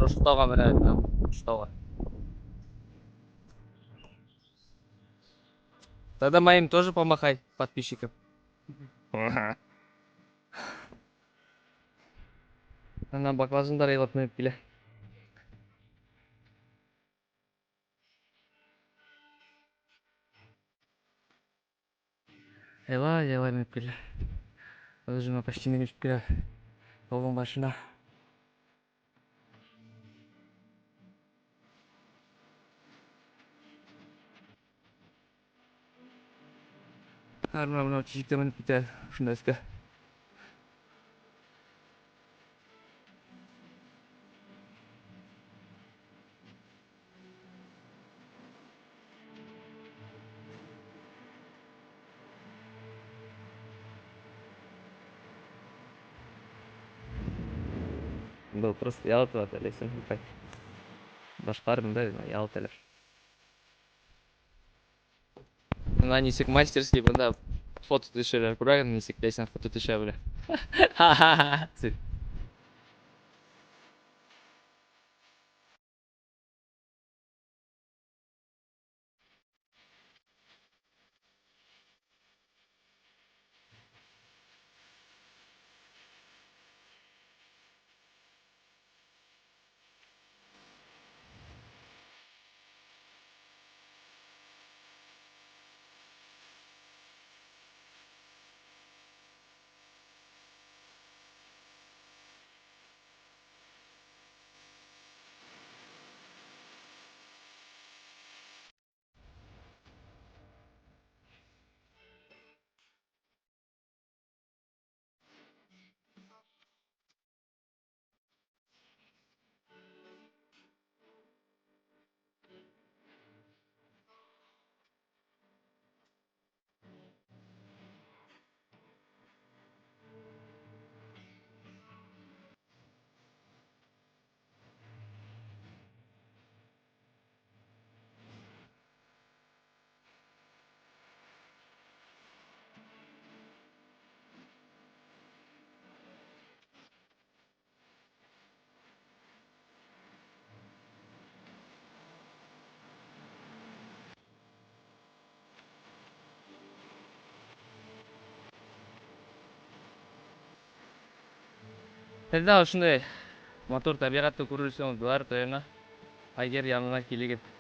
Былар ошо тауға менә, ошо тауға. Тогда моим тоже помахай, подписчикам. Ана баклажандар яйлап менеп килә. Яйлай, яйлай менеп килә. Уже почти менеп килә. Тауҙың башына. Бына бына тишектә менеп китә шунда өҫкә. Был просто ял итеп ята, Ләйсән. Башҡалар бында ял итәләр. Бына нисек мастерский бында фото төшөрәләр. Күрәгеҙ, нисек Ләйсән фото төшә белә. Һеҙ ҙә ошондай матур тәбиғәтте күрер өсөн Биләр районы Айгер янына килегеҙ.